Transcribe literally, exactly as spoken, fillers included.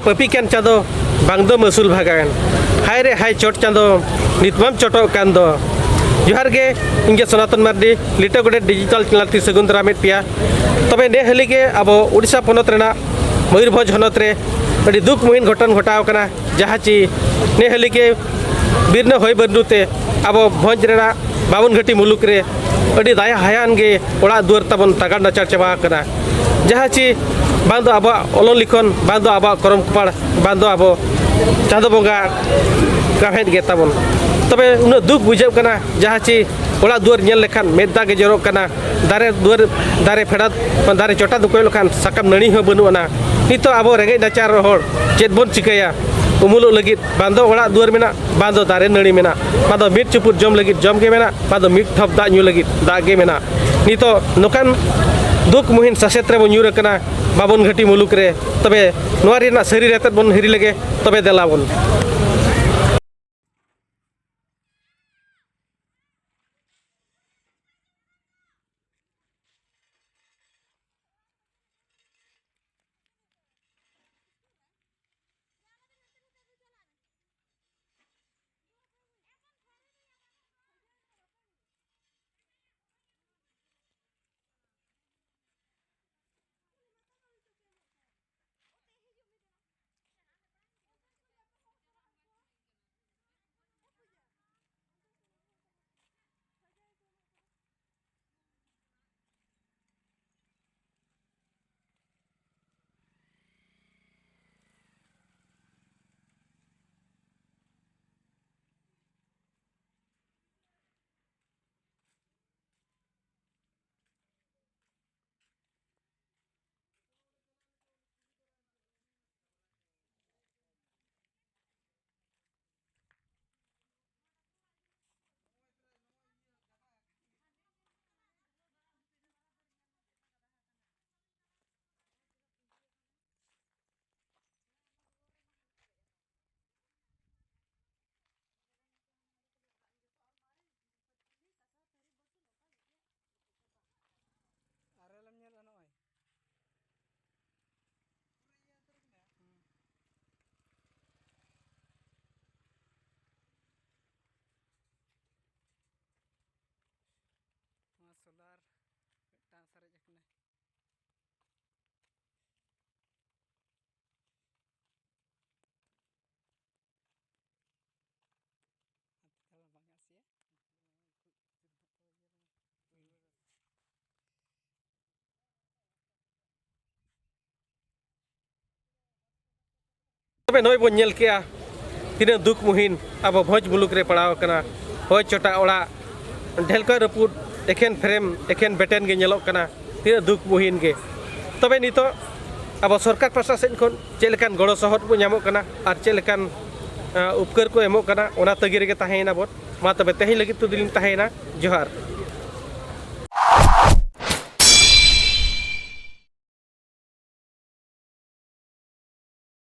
ᱯᱟᱹᱯᱤ ᱠᱟᱱ ᱪᱟᱸᱫᱚ, ᱵᱟᱝ ᱫᱚᱢ ᱟᱹᱥᱩᱞ ᱵᱷᱟᱜᱟᱣᱮᱱ᱾ ᱦᱟᱭ ᱨᱮ ᱦᱟᱭ ᱪᱚᱴ ᱪᱟᱸᱫᱚ, ᱱᱤᱛ ᱢᱟᱢ ᱪᱚᱴᱚᱜ ᱠᱟᱱ ᱫᱚ᱾ ᱡᱚᱦᱟᱨ ᱜᱮ, ᱤᱧ ᱜᱮ ᱥᱚᱱᱟᱛᱚᱱ ᱢᱟᱨᱰᱤ, ᱞᱤᱴᱟᱹ ᱜᱚᱰᱮᱛ ᱰᱤᱡᱤᱴᱟᱞ ᱪᱮᱱᱮᱞ ᱛᱤ ᱥᱟᱹᱜᱩᱱ ᱫᱟᱨᱟᱢᱮᱫ ᱯᱮᱭᱟ᱾ ᱛᱚᱵᱮ ᱱᱮ ᱦᱟᱹᱞᱤ ᱜᱮ ᱟᱵᱚ ᱳᱰᱤᱥᱟ ᱯᱚᱱᱚᱛ ᱨᱮᱱᱟᱜ ᱢᱚᱭᱩᱨᱵᱷᱚᱸᱡᱽ ᱦᱚᱱᱚᱛ ᱨᱮ ᱟᱹᱰᱤ ᱫᱩᱠ ᱢᱩᱦᱤᱱ ᱜᱷᱚᱴᱚᱱ ᱜᱷᱚᱴᱟᱣ ᱟᱠᱟᱱᱟ, ᱡᱟᱦᱟᱸ ᱪᱮ ᱱᱮ ᱦᱟᱹᱞᱤ ᱜᱮ ᱵᱤᱨᱱᱟᱹ ᱦᱚᱭ ᱵᱟᱹᱨᱰᱩ ᱛᱮ ᱟᱵᱚ ᱵᱷᱚᱸᱡᱽ ᱨᱮᱱᱟᱜ ᱵᱟᱵᱚᱱ ᱜᱷᱟᱹᱴᱤ ᱢᱩᱞᱩᱠ ᱨᱮ ᱟᱹᱰᱤ ᱫᱟᱭᱟ ᱦᱟᱭᱟᱱ ᱜᱮ ᱚᱲᱟᱜ ᱫᱩᱣᱟᱹᱨ ᱛᱟᱵᱚᱱ ᱛᱟᱜᱟᱲ ᱱᱟᱪᱟᱲ ᱪᱟᱵᱟ ᱟᱠᱟᱱᱟ᱾ ᱡᱟᱦᱟᱸ ᱪᱮ ᱵᱟᱝ ᱫᱚ ᱟᱵᱚᱣᱟᱜ ᱚᱞᱚᱜ ᱞᱤᱠᱷᱚᱱ, ᱵᱟᱝ ᱫᱚ ᱟᱵᱚᱣᱟᱜ ᱠᱚᱨᱚᱢ ᱠᱚᱯᱟᱲ, ᱵᱟᱝ ᱫᱚ ᱟᱵᱚ ᱪᱟᱸᱫᱚ ᱵᱚᱸᱜᱟ ᱜᱟᱶᱦᱮᱫ ᱜᱮ ᱛᱟᱵᱚᱱ᱾ ᱛᱚᱵᱮ ᱩᱱᱟᱹᱜ ᱫᱩᱠ ᱵᱩᱡᱷᱟᱹᱜ ᱠᱟᱱᱟ, ᱡᱟᱦᱟᱸ ᱪᱮ ᱚᱲᱟᱜ ᱫᱩᱣᱟᱹᱨ ᱧᱮᱞ ᱞᱮᱠᱷᱟᱱ ᱢᱮᱫ ᱫᱟᱜ ᱜᱮ ᱡᱚᱨᱚᱜ ᱠᱟᱱᱟ᱾ ᱫᱟᱨᱮ ᱫᱩᱣᱟᱹᱨ, ᱫᱟᱨᱮ ᱯᱷᱮᱰᱟᱛ, ᱫᱟᱨᱮ ᱪᱚᱴᱟ ᱫᱚ ᱠᱚᱭᱚᱜ ᱞᱮᱠᱷᱟᱱ ᱥᱟᱠᱟᱢ ᱱᱟᱹᱲᱤ ᱦᱚᱸ ᱵᱟᱹᱱᱩᱜ ᱟᱱᱟ᱾ ᱱᱤᱛᱚᱜ ᱟᱵᱚ ᱨᱮᱸᱜᱮᱡ ᱱᱟᱪᱟᱨ ᱦᱚᱲ ᱪᱮᱫ ᱵᱚᱱ ᱪᱤᱠᱟᱹᱭᱟ? ᱩᱢᱩᱞᱚᱜ ᱞᱟᱹᱜᱤᱫ ᱵᱟᱝ ᱫᱚ ᱚᱲᱟᱜ ᱫᱩᱣᱟᱹᱨ ᱢᱮᱱᱟᱜ, ᱵᱟᱝ ᱫᱚ ᱫᱟᱨᱮ ᱱᱟᱹᱲᱤ ᱢᱮᱱᱟᱜ, ᱵᱟᱝ ᱫᱚ ᱢᱤᱫ ᱪᱩᱯᱩᱫ ᱡᱚᱢ ᱞᱟᱹᱜᱤᱫ ᱡᱚᱢ ᱜᱮ ᱢᱮᱱᱟᱜ, ᱵᱟᱝ ᱫᱚ ᱢᱤᱫ ᱴᱷᱚᱯ ᱫᱟᱜ ᱧᱩ ᱞᱟᱹᱜᱤᱫ ᱫᱟᱜ ᱜᱮ ᱢᱮᱱᱟᱜ᱾ ᱱᱤᱛᱚᱜ ᱱᱚᱝᱠᱟᱱ ᱫᱩᱠ ᱢᱩᱦᱤᱱ ᱥᱟᱥᱮᱛ ᱨᱮᱵᱚᱱ ᱧᱩᱨ ᱟᱠᱟᱱᱟ ᱵᱟᱵᱚᱱ ᱜᱷᱟᱹᱴᱤ ᱢᱩᱞᱩᱠ ᱨᱮ᱾ ᱛᱚᱵᱮ ᱱᱚᱣᱟ ᱨᱮᱱᱟᱜ ᱥᱟᱹᱨᱤ ᱨᱮᱛᱮᱫ ᱵᱚᱱ ᱦᱤᱨᱤ ᱞᱮᱜᱮ, ᱛᱚᱵᱮ ᱫᱮᱞᱟ ᱵᱚᱱ᱾ ᱛᱚᱵᱮ ᱱᱚᱜᱼᱚᱭ ᱵᱚᱱ ᱧᱮᱞ ᱠᱮᱜᱼᱟ, ᱛᱤᱱᱟᱹᱜ ᱫᱩᱠ ᱢᱩᱦᱤᱱ ᱟᱵᱚ ᱵᱷᱚᱸᱡᱽ ᱢᱩᱞᱩᱠ ᱨᱮ ᱯᱟᱲᱟᱣ ᱟᱠᱟᱱᱟ᱾ ᱦᱚᱭ ᱪᱚᱴᱟ ᱚᱲᱟᱜ, ᱰᱷᱮᱞᱠᱟ ᱨᱟᱹᱯᱩᱫ, ᱮᱠᱷᱮᱱ ᱯᱷᱨᱮᱢ, ᱮᱠᱷᱮᱱ ᱵᱮᱴᱮᱱ ᱜᱮ ᱧᱮᱞᱚᱜ ᱠᱟᱱᱟ᱾ ᱛᱤᱱᱟᱹᱜ ᱫᱩᱠ ᱢᱩᱦᱤᱱ ᱜᱮ᱾ ᱛᱚᱵᱮ ᱱᱤᱛᱚᱜ ᱟᱵᱚ ᱥᱚᱨᱠᱟᱨ ᱯᱟᱥᱴᱟ ᱥᱮᱫ ᱠᱷᱚᱱ ᱪᱮᱫ ᱞᱮᱠᱟᱱ ᱜᱚᱲᱚ ᱥᱚᱦᱚᱫ ᱵᱚ ᱧᱟᱢᱚᱜ ᱠᱟᱱᱟ ᱟᱨ ᱪᱮᱫ ᱞᱮᱠᱟᱱ, ᱟ, ᱩᱯᱠᱟᱹᱨ ᱠᱚ ᱮᱢᱚᱜ ᱠᱟᱱᱟ, ᱚᱱᱟ ᱛᱟᱹᱜᱤ ᱨᱮᱜᱮ ᱛᱟᱦᱮᱸᱭᱮᱱᱟ ᱵᱚᱱ᱾ ᱢᱟ ᱛᱚᱵᱮ ᱛᱮᱦᱮᱧ ᱞᱟᱹᱜᱤᱫ ᱛᱮ ᱫᱚᱞᱤᱧ ᱛᱟᱦᱮᱸᱭᱮᱱᱟ᱾ ᱡᱚᱦᱟᱨ᱾